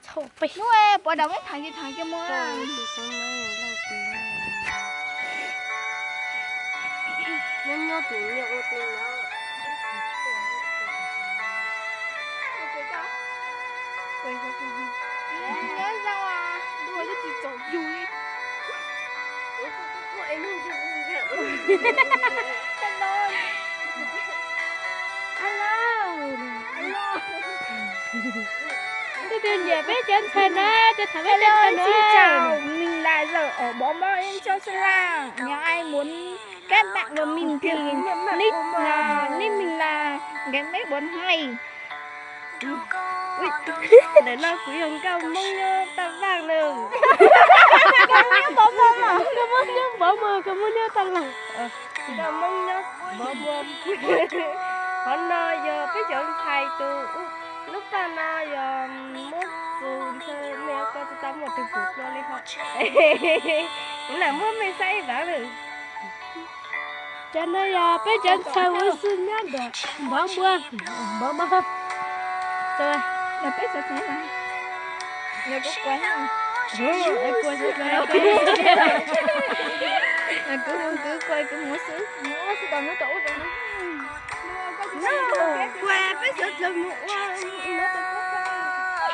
Thaum peb. Puas dam muab tham ces tham kiag mus. Nyob nyob tus nyiaj ua tus no. Alo. Alo. Tus twg nyiam peb cov ntxhais na, ces tham peb cov ntxhais na. Xin chào, mình là Dở ở Bó Mo, em chào Sơn La. Nếu ai muốn kết bạn với mình thì nick là, nick mình là Gắn Bếp Bốn Hai. Ntawm no kuv yog nkauj Hmoob nyob Toj Vaj na. Nkauj Hmoob nyob Npov Muag, nkauj Hmoob nyob Npov Muag, nkauj Hmoob nyob Toj Vaj. Nkauj Hmoob nyob Npov Muag. Qhov no yog peb cov ntxhais tus, lub paj no yog muab txus ntxhw me ko tsis tau muaj tus pum dua li ho. Kuv lam muab mej saib ib vav lawm. Cov no yog peb cov ntxhais uv xwb nyob ntawm Npov Muag, Npov Muag. Kuv, kuv kuv kuv mus xwb.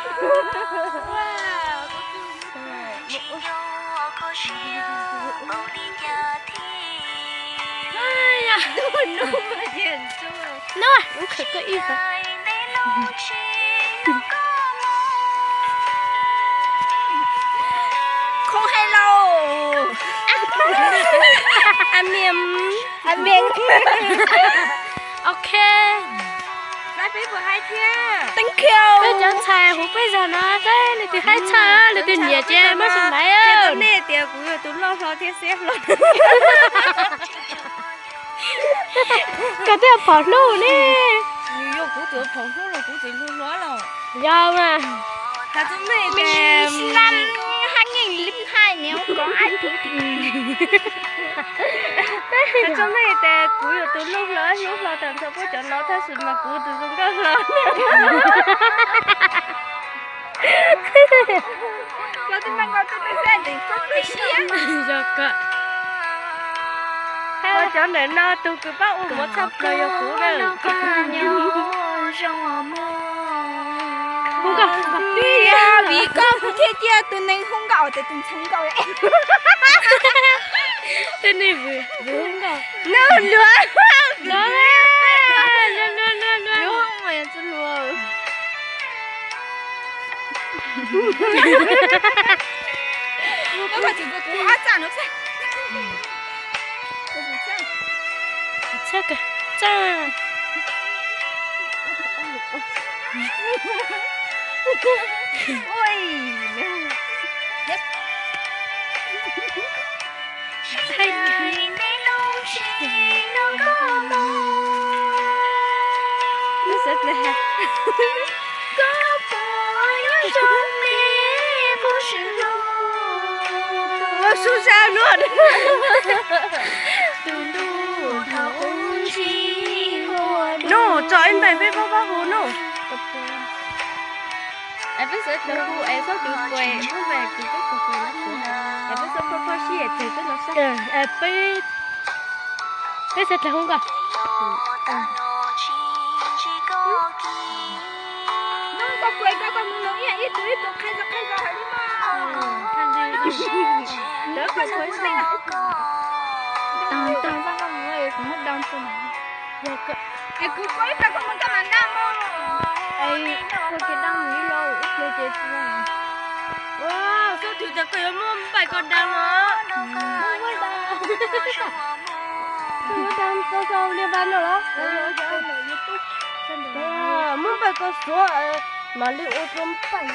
Kuv peb sawv daws mus ua, ua. No, ua khawv koj ib. Không hay lầu. Anh Miền. Anh Miền. Ok. Thank you. Peb cov ntxhais huv peb zog no, peb leej twg haib tshaj, leej twg nyiam ces muab xu maiv. Nej tias kuv yog tus loj hlo thiab xiab hlo. Koj twb yog phom hlub ne. Yog kuv tus phom hlub los kuv tsis hlub hluas los. Yog mas. Hais txog nej tias, năm hai nghìn lẻ hai nếu có ai thích thì. Hais txog nej tias kuv yog tus loj hlo hlub hlo tag nrho puab cov no tab sis mas kuv tus zoo nkauj hlo. Yog kawg. Cov ntawm no tus kws pab ua mov tshaj plaws yog kuv na. Vim koj kuv thiaj cia tus neeg hu nkauj tias tus ntxhais nkauj. Tej neeg vwm hu nkauj. Nub luav. Luav, luav, luav, luav. Koj tsis ua kuv ob txaj no. Txaj kawg, txaj. Nub, tso ib npaig peb pab pab hu nub. Es peb sawv daws hu es txhob tus kues, muab npaig kuv peb tus kues no xwb. Es peb txhob phob phob siab es tseg peb no xwb. Es peb, peb sawv daws hu nkaus. Nub, koj kues koj, koj mus nug ib, ib tug ib tug qhia zog qhia zog hais li no. Lawv kues kues xwb. Tag tag zaj koj mus es kuv muab down tso na. Es kuv kues ib pliag koj muab koj mam down mog. Es kuv kues down ib lo ib pliag ces tsis down. Ua, xub twg tias koj yuav muab npaig koj down os. Muab down tso sau li vas no los? Muab npaig koj xuav mam li ua rau npaig.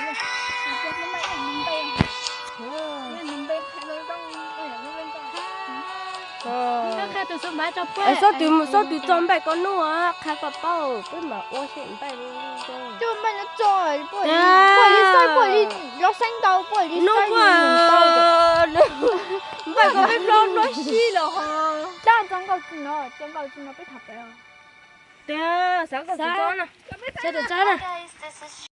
Xob twg, xob twg tso npaig koj nub, qha koj paub peb mam ua xwb npaig. Nub, npaig koj peb plaub hnub sib los ho. Xav koj tso na.